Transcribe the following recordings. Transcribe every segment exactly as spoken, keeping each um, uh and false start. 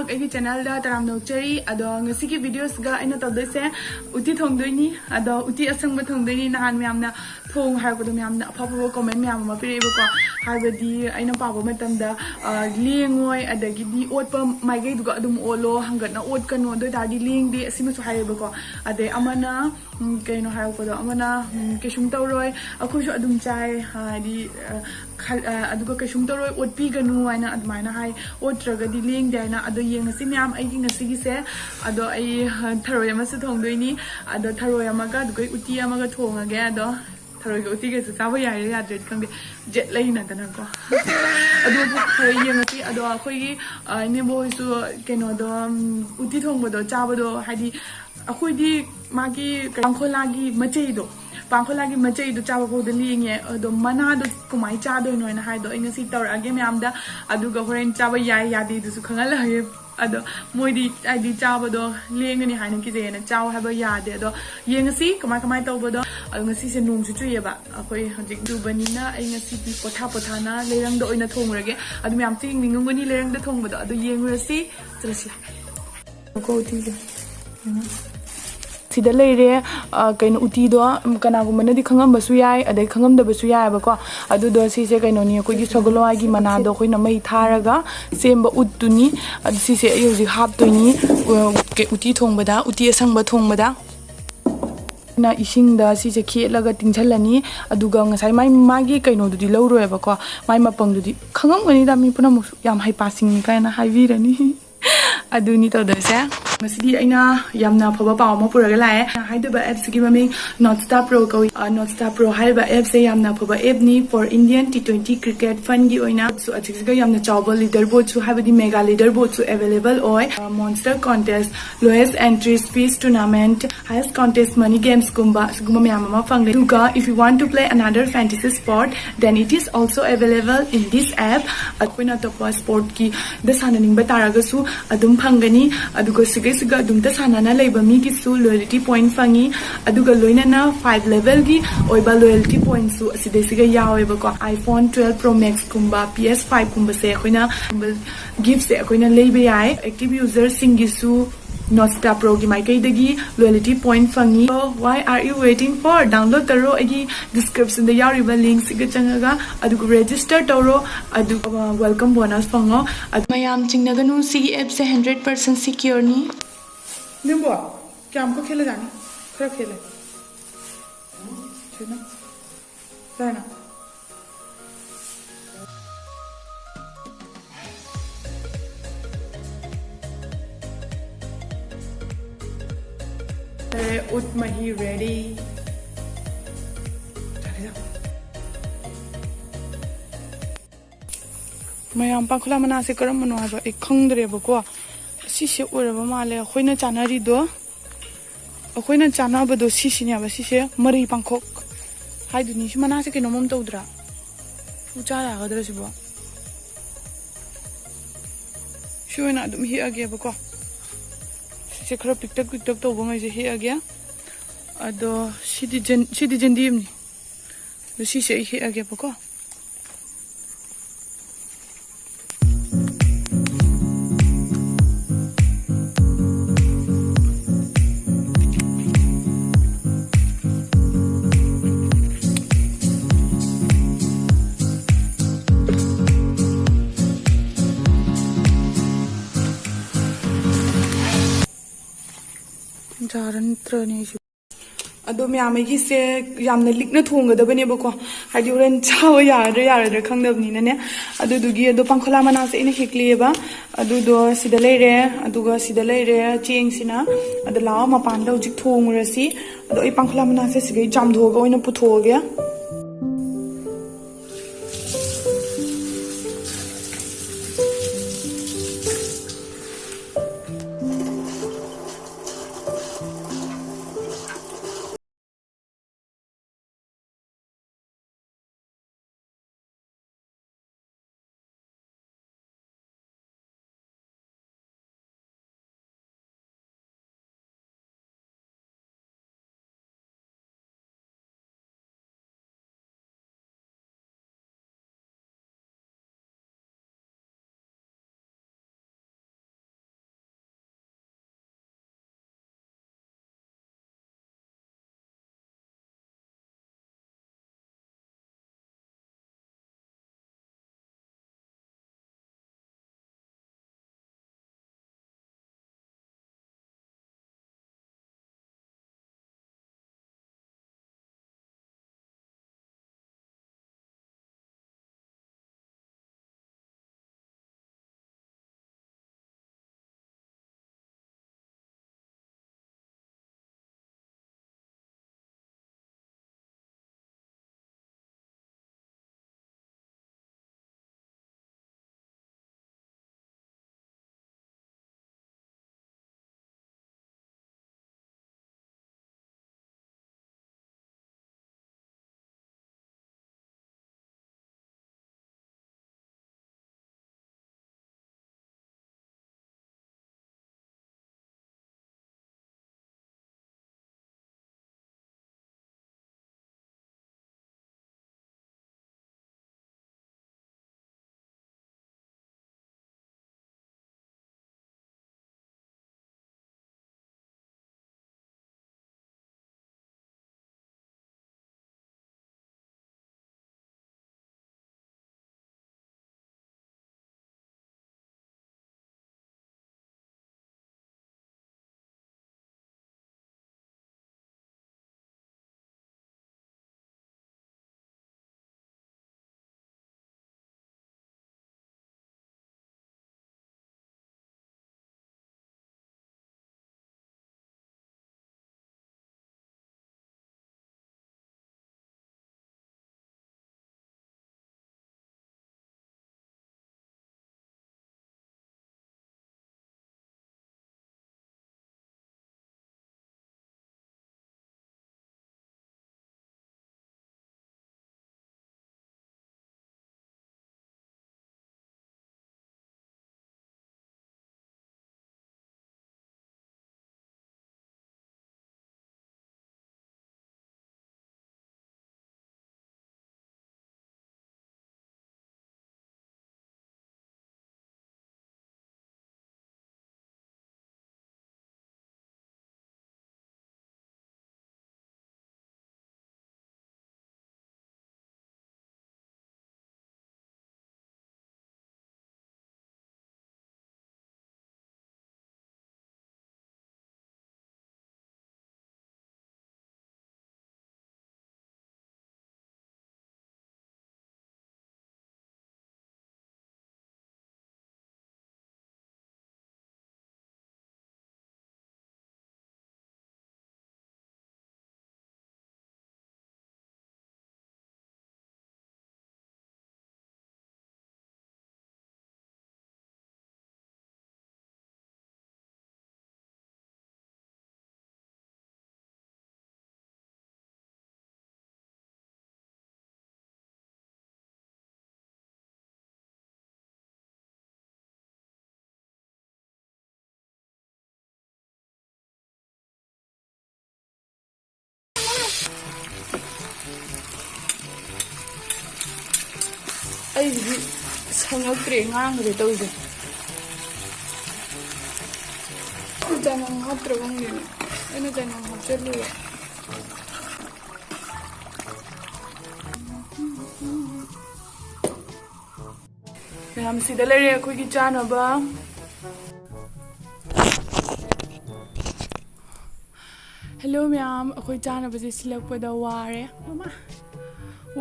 ꯑꯩꯒꯤ ꯆꯦꯅꯦꯜꯗ ꯇꯔꯥꯝꯅ ꯑꯣꯛꯆꯔꯤ꯫ ꯑꯗꯣ ꯉꯁꯤꯒꯤ ꯚꯤꯗꯤꯑꯣꯁꯤꯒ ꯑꯩꯅ ꯇꯧꯗꯣꯏꯁꯦ ꯎꯇꯤ ꯊꯣꯡꯗꯣꯏꯅꯤ꯫ ꯑꯗꯣ ꯎꯇꯤ ꯑꯁꯪꯕ ꯊꯣꯡꯗꯣꯏꯅꯤ꯫ ꯅꯍꯥꯟ ꯃꯌꯥꯝꯅ ꯊꯣꯡ ꯍꯥꯏꯔꯛꯄꯗꯣ ꯃꯌꯥꯝꯅ ꯑꯐ ꯑꯐꯕ ꯀꯣꯃꯦꯟ ꯃꯌꯥꯝ ꯑꯃ ꯄꯤꯔꯛꯑꯦꯕꯀꯣ꯫ ꯍꯥꯏꯕꯗꯤ ꯑꯩꯅ ꯄꯥꯕ ꯃꯇꯝꯗ ꯑ, ꯂꯦꯡꯉꯣꯏ, ꯑꯗꯒꯤꯗꯤ ꯑꯣꯠꯄ ꯃꯥꯏꯀꯩꯗꯨꯒ ꯑꯗꯨꯝ ꯑꯣꯠꯂꯣ, ꯍꯪꯒꯠꯅ ꯑꯣꯠꯀꯅꯨ, ꯑꯗꯨ ꯑꯣꯏꯇꯥꯔꯗꯤ ꯂꯦꯡꯗꯦ, ꯑꯁꯤꯃꯁꯨ ꯍꯥꯏꯔꯛꯑꯦꯕꯀꯣ꯫ ꯑꯗꯩ ꯑꯃꯅ ꯎꯝ, ꯀꯩꯅꯣ ꯍꯥꯏꯔꯛꯄꯗꯣ ꯑꯃꯅ ꯎꯝ, ꯀꯩꯁꯨꯝ ꯇꯧꯔꯣꯏ, ꯑꯩꯈꯣꯏꯁꯨ ꯑꯗꯨꯝ ꯆꯥꯏ, ꯍꯥꯏꯗꯤ ꯑ, ꯈꯜ- ꯑ, ꯑꯗꯨꯒ ꯀꯩꯁꯨꯝ ꯇꯧꯔꯣꯏ, ꯑꯣꯠꯄꯤꯒꯅꯨ ꯍꯥꯏꯅ ꯑꯗꯨꯃꯥꯏꯅ ꯍꯥꯏ꯫ ꯑꯣꯠꯇ꯭ꯔꯒꯗꯤ ꯂꯦꯡꯗꯦ ꯍꯥꯏꯅ꯫ ꯑꯗꯣ ꯌꯦꯡꯉꯁꯤ ꯃꯌꯥꯝ ꯑꯩꯒꯤ ꯉꯁꯤꯒꯤꯁꯦ꯫ ꯑꯗꯣ ꯑꯩ ꯑ, ꯊꯔꯣꯏ ꯑꯃꯁꯨ ꯊꯣꯡꯗꯣꯏꯅꯤ꯫ ꯑꯗꯣ ꯊꯔꯣꯏ ꯑꯃꯒ ꯑꯗꯨꯒ ꯎꯇꯤ ꯑꯃꯒ ꯊꯣꯡꯉꯒꯦ꯫ ꯑꯗꯣ ꯊꯔꯣꯏꯒ ꯎꯇꯤꯒꯁꯦ ꯆꯥꯕ ꯌꯥꯏꯔ ꯌꯥꯗ꯭ꯔꯦꯗꯤ ꯈꯪꯗꯦ, ꯖꯦꯠ ꯂꯩꯅꯗꯅꯀꯣ꯫ ꯑꯗꯨ ꯊꯔꯣꯏ ꯌꯦꯡꯉꯁꯤ꯫ ꯑꯗꯣ ꯑꯩꯈꯣꯏꯒꯤ ꯑ, ꯏꯅꯦꯝꯕꯣꯛ ꯍꯣꯏꯁꯨ ꯀꯩꯅꯣꯗꯣ ꯎꯝ, ꯎꯇꯤ ꯊꯣꯡꯕꯗꯣ ꯆꯥꯕꯗꯣ ꯍꯥꯏꯗꯤ ꯑꯩꯈꯣꯏꯗꯤ ꯃꯥꯒꯤ ꯄꯥꯡꯈꯣꯂꯥꯒꯤ ꯃꯆꯩꯗꯣ, ꯄꯥꯡꯈꯣꯂꯥꯒꯤ ꯃꯆꯩꯗꯣ ꯆꯥꯕ ꯐꯥꯎꯗ ꯂꯦꯡꯉꯦ꯫ ꯑꯗꯣ ꯃꯅꯥꯗꯣ ꯀꯃꯥꯏꯅ ꯆꯥꯗꯣꯏꯅꯣ ꯍꯥꯏꯅ ꯍꯥꯏꯗꯣ ꯑꯩ ꯉꯁꯤ ꯇꯧꯔꯛꯑꯒꯦ ꯃꯌꯥꯝꯗ꯫ ꯑꯗꯨꯒ ꯍꯣꯔꯦꯟ ꯆꯥꯕ ꯌꯥꯏ ꯌꯥꯗꯦꯗꯨꯁꯨ ꯈꯪꯍꯜꯂꯛꯑꯒꯦ꯫ ꯑꯗꯣ ꯃꯣꯏꯗꯤ ꯍꯥꯏꯗꯤ ꯆꯥꯕꯗꯣ ꯂꯦꯡꯒꯅꯤ ꯍꯥꯏꯅ ꯀꯤꯖꯩꯌꯦꯅ ꯆꯥꯎ ꯍꯥꯏꯕ ꯌꯥꯗꯦ꯫ ꯑꯗꯣ ꯌꯦꯡꯉꯁꯤ ꯀꯃꯥꯏ ꯀꯃꯥꯏ ꯇꯧꯕꯗꯣ꯫ ꯑꯗꯣ ꯉꯁꯤꯁꯦ ꯅꯣꯡꯁꯨ ꯆꯨꯏꯌꯦꯕ, ꯑꯩꯈꯣꯏ ꯍꯧꯖꯤꯛ ꯆꯨꯕꯅꯤꯅ ꯑꯩ ꯉꯁꯤꯗꯤ ꯄꯣꯊꯥ ꯄꯣꯊꯥꯅ ꯂꯩꯔꯪꯗ ꯑꯣꯏꯅ ꯊꯣꯡꯉꯨꯔꯒꯦ꯫ ꯑꯗꯨ ꯃꯌꯥꯝꯁꯨ ꯌꯦꯡꯅꯤꯡꯉꯝꯒꯅꯤ ꯂꯩꯔꯪꯗ ꯊꯣꯡꯕꯗꯣ꯫ ꯑꯗꯨ ꯌꯦꯡꯉꯨꯔꯁꯤ꯫ ꯆꯠꯂꯁꯤ꯫ ꯁꯤꯗ ꯂꯩꯔꯦ꯫ ꯑ, ꯀꯩꯅꯣ, ꯎꯇꯤꯗꯣ ꯀꯅꯥꯒꯨꯝꯕꯅꯗꯤ ꯈꯪꯉꯝꯕꯁꯨ ꯌꯥꯏ, ꯑꯗꯩ ꯈꯪꯉꯝꯗꯕꯁꯨ ꯌꯥꯏꯑꯕꯀꯣ꯫ ꯑꯗꯨꯗꯣ ꯁꯤꯁꯦ ꯀꯩꯅꯣꯅꯤ, ꯑꯩꯈꯣꯏꯒꯤ ꯁꯒꯣꯜ ꯍꯋꯥꯏꯒꯤ ꯃꯅꯥꯗꯣ ꯑꯩꯈꯣꯏꯅ ꯃꯩ ꯊꯥꯔꯒ ꯁꯦꯝꯕ ꯎꯠꯇꯨꯅꯤ꯫ ꯑꯗꯨ ꯁꯤꯁꯦ ꯑꯩ ꯍꯧꯖꯤꯛ ꯍꯥꯞꯇꯣꯏꯅꯤ, ꯑ, ꯀꯩ-, ꯎꯇꯤ ꯊꯣꯡꯕꯗ, ꯎꯇꯤ ꯑꯁꯪꯕ ꯊꯣꯡꯕꯗ꯫ ꯑꯩꯅ ꯏꯁꯤꯡꯗ ꯁꯤꯁꯦ ꯈꯦꯠꯂꯒ ꯇꯤꯡꯁꯜꯂꯅꯤ꯫ ꯑꯗꯨꯒ ꯉꯁꯥꯏ ꯃꯥꯏ, ꯃꯥꯒꯤ ꯀꯩꯅꯣꯗꯨꯗꯤ ꯂꯧꯔꯣꯏꯕꯀꯣ, ꯃꯥꯏ ꯃꯄꯪꯗꯨꯗꯤ ꯈꯪꯉꯝꯒꯅꯤꯗ ꯃꯤ ꯄꯨꯝꯅꯃꯛꯁꯨ, ꯌꯥꯝ ꯍꯩꯄꯥ ꯁꯤꯡꯉꯤ ꯀꯥꯏꯅ ꯍꯥꯏꯕꯤꯔꯅꯤ꯫ ꯑꯗꯨꯅꯤ ꯇꯧꯗꯣꯏꯁꯦ꯫ ꯉꯁꯤꯗꯤ ꯑꯩꯅ ꯌꯥꯝꯅ ꯑꯐꯕ ꯄꯥꯎ ꯑꯃ ꯄꯨꯔꯒ ꯂꯥꯛꯑꯦ꯫ ꯍꯥꯏꯗꯕ ꯑꯦꯞꯁꯤꯒꯤ ꯃꯃꯤꯡ Notstar Pro ꯀꯧꯏ꯫ ꯑ, Notstar Pro ꯍꯥꯏꯔꯤꯕ ꯑꯦꯞꯁꯦ ꯌꯥꯝꯅ ꯑꯐꯕ ꯑꯦꯞꯅꯤ for Indian T twenty cricket fundꯒꯤ ꯑꯣꯏꯅ꯫ So, ꯑꯁꯤꯒꯤꯁꯤꯒ ꯌꯥꯝꯅ ꯆꯥꯎꯕ leaderboardꯁꯨ, ꯍꯥꯏꯕꯗꯤ mega leaderboardꯁꯨ available ꯑꯣꯏ꯫ ꯑ, Monster Contest, Lowest Entries Fees Tournament, Highest Contest Money Gamesꯀꯨꯝꯕ ꯑꯁꯤꯒꯨꯝꯕ ꯃꯌꯥꯝ ꯑꯃ ꯐꯪꯂꯦ꯫ ꯑꯗꯨꯒ if you want to play another fantasy sport, then it is also available in this app. ꯑꯩꯈꯣꯏꯅ ꯑꯇꯣꯞꯄ sportꯀꯤꯗ ꯁꯥꯟꯅꯅꯤꯡꯕ ꯇꯥꯔꯒꯁꯨ ꯑꯗꯨꯝ ꯐꯪꯒꯅꯤ꯫ ꯑꯗꯨꯒ ꯁꯤꯒ ꯁꯤꯒ ꯑꯗꯨꯝꯇ ꯁꯥꯟꯅꯅ ꯂꯩꯕ ꯃꯤꯒꯤꯁꯨ loyalty point ꯐꯪꯉꯤ꯫ ꯑꯗꯨꯒ ꯂꯣꯏꯅꯅ five levelꯒꯤ ꯑꯣꯏꯕ loyalty pointꯁꯨ ꯑꯁꯤꯗꯩꯁꯤꯒ ꯌꯥꯎꯋꯦꯕꯀꯣ꯫ iPhone twelve Pro Maxꯀꯨꯝꯕ, P S fiveꯀꯨꯝꯕꯁꯦ ꯑꯩꯈꯣꯏꯅ giftꯁꯦ ꯑꯩꯈꯣꯏꯅ ꯂꯩꯕ ꯌꯥꯏ꯫ Active userꯁꯤꯡꯒꯤꯁꯨ Nostra Proꯒꯤ ꯃꯥꯏꯀꯩꯗꯒꯤ loyalty point ꯐꯪꯉꯤ꯫ So, what are you waiting for? Download ꯇꯧꯔꯣ ꯑꯩꯒꯤ descriptionꯗ ꯌꯥꯎꯔꯤꯕ linkꯁꯤꯒ ꯆꯪꯉꯒ, ꯑꯗꯨꯒ register ꯇꯧꯔꯣ, ꯑꯗꯨꯒ welcome bonus ꯐꯪꯉꯣ꯫ ꯑꯗꯨ ꯃꯌꯥꯝ ꯆꯤꯡꯅꯒꯅꯨ, ꯁꯤꯒꯤ appꯁꯦ hundred percent secureꯅꯤ꯫ ꯅꯪꯕꯣ, ꯀꯌꯥꯝ ꯀꯛ ꯈꯦꯠꯂꯖꯥꯠꯅꯤ? ꯈꯔ ꯈꯦꯠꯂꯦ꯫ ꯁꯤꯅ꯫ ꯀꯩꯅꯣ? ꯎꯠ ꯃꯍꯤ ready꯫ ꯃꯌꯥꯝ, ꯄꯥꯡꯈꯣꯂꯥ ꯃꯅꯥꯁꯦ ꯀꯔꯝꯕꯅꯣ ꯍꯥꯏꯕ ꯑꯩ ꯈꯪꯗ꯭ꯔꯦꯕꯀꯣ꯫ ꯁꯤꯁꯦ ꯑꯣꯏꯔꯕ ꯃꯥꯜꯂꯦ ꯑꯩꯈꯣꯏꯅ ꯆꯥꯅꯔꯤꯗꯣ꯫ ꯑꯩꯈꯣꯏꯅ ꯆꯥꯅꯕꯗꯣ ꯁꯤꯁꯤꯅꯦꯕ꯫ ꯁꯤꯁꯦ ꯃꯔꯩ ꯄꯥꯡꯈꯣꯛ ꯍꯥꯏꯗꯨꯅꯤ꯫ ꯁꯤ ꯃꯅꯥꯁꯦ ꯀꯩꯅꯣꯝ ꯑꯃ ꯇꯧꯗ꯭ꯔꯥ? ꯎ ꯆꯥ ꯌꯥꯒꯗ꯭ꯔꯥ ꯁꯤꯕꯣ? ꯁꯤ ꯑꯣꯏꯅ ꯑꯗꯨꯝ ꯍꯦꯛꯑꯒꯦꯕꯀꯣ꯫ ꯁꯤꯁꯦ ꯈꯔ ꯄꯤꯛꯇꯛ ꯄꯤꯛꯇꯛ ꯇꯧꯕ ꯉꯩꯁꯦ ꯍꯦꯛꯑꯒꯦ꯫ ꯑꯗꯣ ꯁꯤꯗꯤ ꯖꯦꯟ-, ꯁꯤꯗꯤ ꯖꯦꯟꯗꯦꯝꯅꯤ꯫ ꯑꯗꯣ ꯁꯤꯁꯦ ꯑꯩ ꯍꯦꯛꯑꯒꯦꯕꯀꯣ꯫ ꯖꯥꯔ ꯅꯠꯇ꯭ꯔꯅꯦ ꯑꯩꯁꯨ꯫ ꯑꯗꯣ ꯃꯌꯥꯝ, ꯑꯩꯒꯤꯁꯦ ꯌꯥꯝꯅ ꯂꯤꯛꯅ ꯊꯣꯡꯒꯗꯕꯅꯦꯕꯀꯣ, ꯍꯥꯏꯗꯤ ꯍꯣꯔꯦꯟ ꯆꯥꯕ ꯌꯥꯔꯗ꯭ꯔꯥ ꯌꯥꯔꯣꯏꯗ꯭ꯔꯥ ꯈꯪꯗꯕꯅꯤꯅꯅꯦ꯫ ꯑꯗꯨꯗꯨꯒꯤ ꯑꯗꯣ ꯄꯥꯡꯈꯣꯂꯥ ꯃꯅꯥꯁꯦ ꯑꯩꯅ ꯍꯦꯛꯂꯤꯑꯦꯕ꯫ ꯑꯗꯨꯗꯣ ꯁꯤꯗ ꯂꯩꯔꯦ, ꯑꯗꯨꯒ ꯁꯤꯗ ꯂꯩꯔꯦ ꯆꯦꯡꯁꯤꯅ꯫ ꯑꯗꯣ ꯂꯥꯛꯑꯣ, ꯃꯄꯥꯟꯗ ꯍꯧꯖꯤꯛ ꯊꯣꯡꯉꯨꯔꯁꯤ꯫ ꯑꯗꯣ ꯑꯩ ꯄꯥꯡꯈꯣꯂꯥ ꯃꯅꯥꯁꯦ ꯁꯤꯗꯩ ꯆꯥꯝꯊꯣꯛꯑꯒ ꯑꯣꯏꯅ ꯄꯨꯊꯣꯛꯑꯒꯦ꯫ ꯑꯩꯒꯤꯗꯤ ꯁꯪꯉꯛꯇ꯭ꯔꯦ, ꯉꯥꯡꯈ꯭ꯔꯦ ꯇꯧꯔꯤꯁꯦ꯫ ꯆꯅꯝ ꯍꯥꯞꯇ꯭ꯔꯕ ꯈꯪꯗꯦꯅꯦ, ꯑꯩꯅ ꯆꯅꯝ ꯍꯥꯞꯆꯜꯂꯨꯔꯦ꯫ ꯃꯌꯥꯝ, ꯁꯤꯗ ꯂꯩꯔꯦ ꯑꯩꯈꯣꯏꯒꯤ ꯆꯥꯅꯕ꯫ ꯍꯦꯜꯂꯣ ꯃꯌꯥꯝ, ꯑꯩꯈꯣꯏ ꯆꯥꯅꯕꯁꯦ ꯁꯤꯜꯂꯛꯄꯗ ꯋꯥꯔꯦ꯫ ꯃꯃꯥ,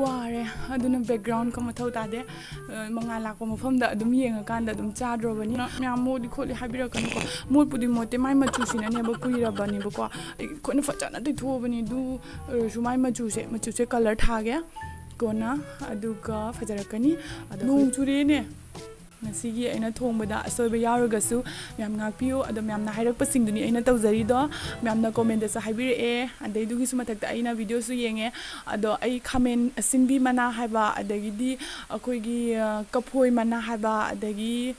ꯋꯥꯔꯦ꯫ ꯑꯗꯨꯅ ꯕꯦꯛꯒ꯭ꯔꯥꯎꯟ ꯀ ꯃꯊꯧ ꯇꯥꯗꯦ꯫ ꯑ, ꯃꯉꯥꯜ ꯂꯥꯛꯄ ꯃꯐꯝꯗ ꯑꯗꯨꯝ ꯌꯦꯡꯉꯀꯥꯟꯗ ꯑꯗꯨꯝ ꯆꯥꯗ꯭ꯔꯣꯕꯅꯤ꯫ ꯃꯌꯥꯝ ꯃꯣꯠꯂꯤ ꯈꯣꯠꯂꯤ ꯍꯥꯏꯕꯤꯔꯛꯀꯅꯨꯀꯣ꯫ ꯃꯣꯠꯄꯨꯗꯤ ꯃꯣꯠꯇꯦ, ꯃꯥꯏ ꯃꯆꯨꯁꯤꯅꯅꯦꯕ ꯀꯨꯏꯔꯕꯅꯦꯕꯀꯣ꯫ ꯑꯩ ꯑꯩꯈꯣꯏꯅ ꯐꯖꯅ ꯇꯩꯊꯣꯛꯑꯕꯅꯤ꯫ ꯑꯗꯨ ꯑꯣꯏꯔꯁꯨ ꯃꯥꯏ ꯃꯆꯨꯁꯦ, ꯃꯆꯨꯁꯦ ꯀꯂꯔ ꯊꯥꯒꯦ ꯀꯣꯟꯅ, ꯑꯗꯨꯒ ꯐꯖꯔꯛꯀꯅꯤ꯫ ꯑꯗꯣ ꯅꯣꯡ ꯆꯨꯔꯦꯅꯦ꯫ ꯉꯁꯤꯒꯤ ꯑꯩꯅ ꯊꯣꯡꯕꯗ ꯑꯁꯣꯏꯕ ꯌꯥꯎꯔꯒꯁꯨ ꯃꯌꯥꯝ ꯉꯥꯛꯄꯤꯌꯨ꯫ ꯑꯗꯣ ꯃꯌꯥꯝꯅ ꯍꯥꯏꯔꯛꯄꯁꯤꯡꯗꯨꯅꯤ ꯑꯩꯅ ꯇꯧꯖꯔꯤꯗꯣ꯫ ꯃꯌꯥꯝꯅ ꯀꯣꯃꯦꯟꯗꯁꯨ ꯍꯥꯏꯕꯤꯔꯛꯑꯦ, ꯑꯗꯩꯗꯨꯒꯤꯁꯨ ꯃꯊꯛꯇ ꯑꯩꯅ ꯚꯤꯗꯤꯑꯣꯁꯨ ꯌꯦꯡꯉꯦ꯫ ꯑꯗꯣ ꯑꯩ ꯈꯥꯃꯦꯟ ꯑꯁꯤꯟꯕꯤ ꯃꯅꯥ ꯍꯥꯏꯕ, ꯑꯗꯒꯤꯗꯤ ꯑꯩꯈꯣꯏꯒꯤ, ꯑ, ꯀꯐꯣꯏ ꯃꯅꯥ ꯍꯥꯏꯕ, ꯑꯗꯒꯤ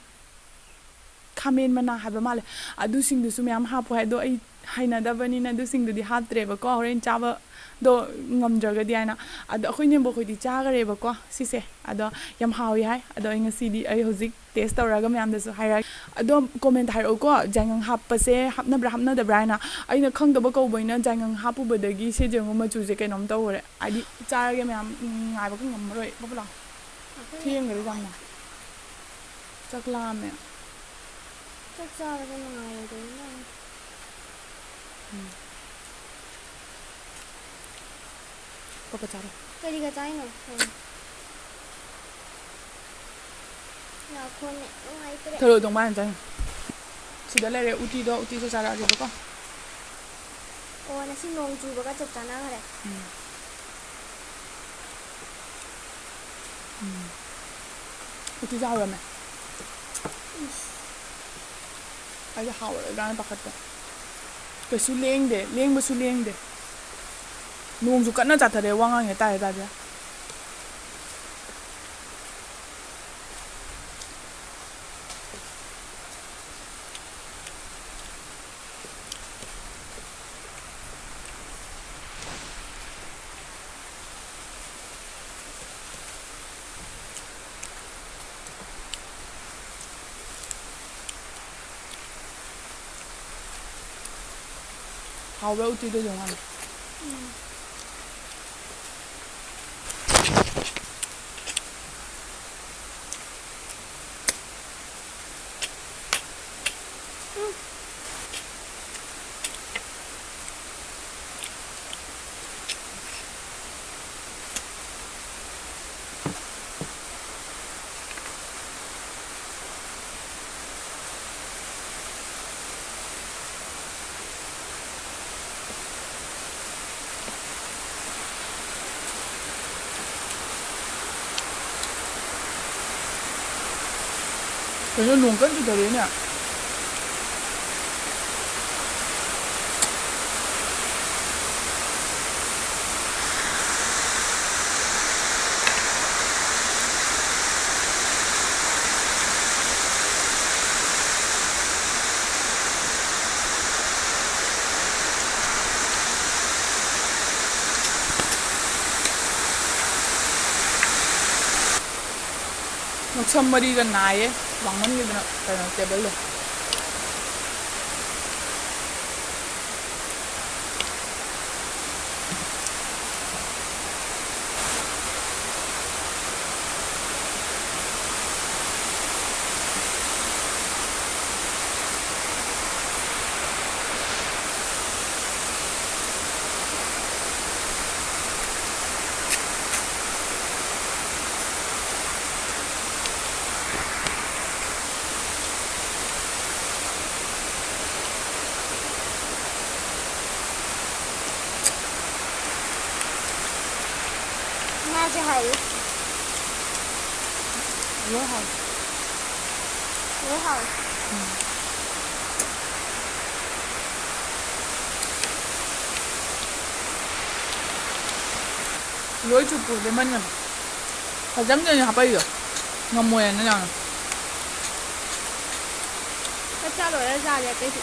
ꯈꯥꯃꯦꯟ ꯃꯅꯥ ꯍꯥꯏꯕ ꯃꯥꯜꯂꯦ, ꯑꯗꯨꯁꯤꯡꯗꯨꯁꯨ ꯃꯌꯥꯝ ꯍꯥꯞꯄꯣ ꯍꯥꯏ꯫ ꯑꯗꯣ ꯑꯩ ꯍꯩꯅꯗꯕꯅꯤꯅ ꯑꯗꯨꯁꯤꯡꯗꯨꯗꯤ ꯍꯥꯞꯇ꯭ꯔꯦꯕꯀꯣ꯫ ꯍꯣꯔꯦꯟ ꯆꯥꯕꯗꯣ ꯉꯝꯗ꯭ꯔꯒꯗꯤ ꯍꯥꯏꯅ꯫ ꯑꯗꯣ ꯑꯩꯈꯣꯏ ꯅꯦꯝꯕꯣꯛꯈꯣꯏꯗꯤ ꯆꯥꯈꯔꯦꯕꯀꯣ ꯁꯤꯁꯦ꯫ ꯑꯗꯣ ꯌꯥꯝ ꯍꯥꯎꯋꯤ ꯍꯥꯏ꯫ ꯑꯗꯣ ꯑꯩ ꯉꯁꯤꯗꯤ ꯑꯩ ꯍꯧꯖꯤꯛ ꯇꯦꯁ ꯇꯧꯔꯒ ꯃꯌꯥꯝꯗꯁꯨ ꯍꯥꯏꯔꯛꯑꯒꯦ꯫ ꯑꯗꯣ ꯀꯣꯃꯦꯟ ꯍꯥꯏꯔꯛꯎꯀꯣ, ꯌꯥꯏꯉꯪ ꯍꯥꯞꯄꯁꯦ ꯍꯥꯞꯅꯕ꯭ꯔꯥ ꯍꯥꯞꯅꯗꯕ꯭ꯔꯥ ꯍꯥꯏꯅ꯫ ꯑꯩꯅ ꯈꯪꯗꯕ ꯀꯧꯕꯅꯤꯅ ꯌꯥꯏꯉꯪ ꯍꯥꯞꯄꯨꯕꯗꯒꯤ ꯁꯤ ꯌꯦꯡꯉꯨ, ꯃꯆꯨꯁꯦ ꯀꯩꯅꯣꯝ ꯇꯧꯔꯦ꯫ ꯍꯥꯏꯗꯤ ꯆꯥꯔꯒꯦ ꯃꯌꯥꯝ, ꯎꯝ, ꯉꯥꯏꯕꯒ ꯉꯝꯃꯔꯣꯏ꯫ ꯄꯥꯕꯨꯂꯥꯎ, ꯊꯦꯡꯈ꯭ꯔꯦ ꯌꯥꯝꯅ꯫ ꯆꯥꯛ ꯂꯥꯝꯃꯦ꯫ ꯆꯥꯛ ꯆꯥꯕꯗ ꯅꯨꯡꯉꯥꯏꯔꯣꯏꯗꯣꯏꯅꯤ ꯅꯪ꯫ ꯎꯝ꯫ ꯄꯞꯄ ꯆꯥꯔꯣ꯫ ꯀꯔꯤꯒ ꯆꯥꯏꯅꯣ? ꯎꯝ꯫ ꯉꯥꯈꯣꯅꯦ, ꯅꯨꯡꯉꯥꯏꯇ꯭ꯔꯦ꯫ ꯊꯔꯣꯏ ꯊꯣꯡꯕ ꯍꯥꯟꯅ ꯆꯥꯅꯤ꯫ ꯁꯤꯗ ꯂꯩꯔꯦ ꯎꯇꯤꯗꯣ, ꯎꯇꯤꯁꯨ ꯆꯥꯔꯛꯑꯒꯦꯕꯀꯣ꯫ ꯑꯣ, ꯉꯁꯤ ꯅꯣꯡ ꯆꯨꯕꯒ ꯆꯞ ꯆꯥꯟꯅꯈ꯭ꯔꯦ꯫ ꯎꯝ꯫ ꯎꯝ꯫ ꯎꯇꯤꯁꯦ ꯍꯥꯎꯔꯝꯃꯦ꯫ ꯏꯁ꯫ ꯑꯩꯗꯤ ꯍꯥꯎꯔꯣꯏꯗ꯭ꯔꯥꯅ ꯄꯥꯈꯠꯄ꯫ ꯀꯩꯁꯨ ꯂꯦꯡꯗꯦ, ꯂꯦꯡꯕꯁꯨ ꯂꯦꯡꯗꯦ꯫ ꯅꯣꯡꯁꯨ ꯀꯟꯅ ꯆꯥꯊꯔꯛꯑꯦ, ꯋꯥ ꯉꯥꯡꯉꯦ ꯇꯥꯔꯦ ꯇꯥꯗꯦ꯫ ꯍꯥꯎꯕ꯭ꯔꯥ ꯎꯇꯤꯗꯣ ꯌꯦꯡꯉꯣ ꯍꯥꯟꯅ꯫ ꯀꯩꯅꯣ, ꯅꯣꯡ ꯀꯟꯅ ꯆꯨꯊꯔꯛꯑꯦꯅꯦ꯫ ꯃꯁꯝ ꯃꯔꯤꯒ ꯅꯥꯏꯌꯦ, ꯋꯥꯡꯃꯟꯈꯤꯗꯅ ꯀꯩꯅꯣ, ꯇꯦꯕꯜꯗꯣ꯫ ꯉꯥꯁꯦ ꯍꯥꯎꯋꯤ꯫ ꯂꯣꯏ ꯍꯥꯎꯋꯤ꯫ ꯂꯣꯏ ꯍꯥꯎꯋꯤ꯫ ꯎꯝ꯫ ꯂꯣꯏ ꯆꯨꯞꯄꯨ ꯂꯦꯃꯟꯒꯅꯨ꯫ ꯐꯖꯅ ꯍꯥꯞꯄꯛꯏꯗꯣ ꯉꯝꯃꯣꯏꯅ ꯅꯪꯅ꯫ ꯆꯥꯛ ꯆꯥ ꯂꯣꯏꯔ ꯆꯥꯁꯦ ꯑꯇꯩꯁꯨ꯫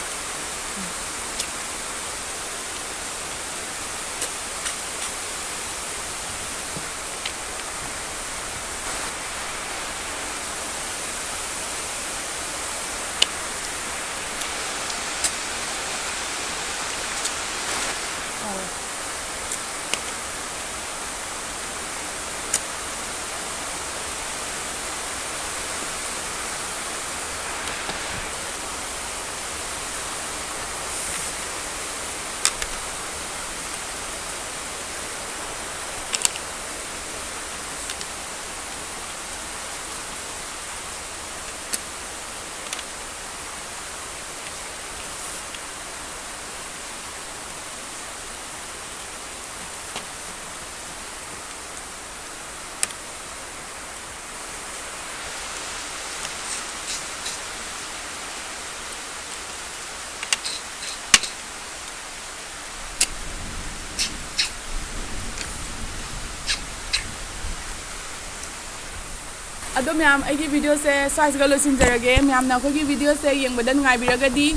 ꯑꯗꯣ ꯃꯌꯥꯝ, ꯑꯩꯒꯤ videoꯁꯦ ꯁ꯭ꯋꯥꯏꯁꯤꯒ ꯂꯣꯏꯁꯤꯟꯖꯔꯒꯦ꯫ ꯃꯌꯥꯝꯅ ꯑꯩꯈꯣꯏꯒꯤ videoꯁꯦ ꯌꯦꯡꯕꯗ ꯅꯨꯡꯉꯥꯏꯕꯤꯔꯒꯗꯤ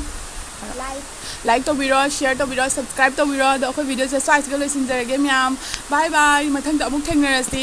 Like. Like ꯇꯧꯕꯤꯔꯣ, share ꯇꯧꯕꯤꯔꯣ, subscribe ꯇꯧꯕꯤꯔꯣ꯫ ꯑꯗꯣ ꯑꯩꯈꯣꯏ videoꯁꯦ ꯁ꯭ꯋꯥꯏꯁꯤꯒ ꯂꯣꯏꯁꯤꯟꯖꯔꯒꯦ ꯃꯌꯥꯝ꯫ Bye bye, ꯃꯊꯪꯗ ꯑꯃꯨꯛ ꯊꯦꯡꯅꯔꯁꯤ꯫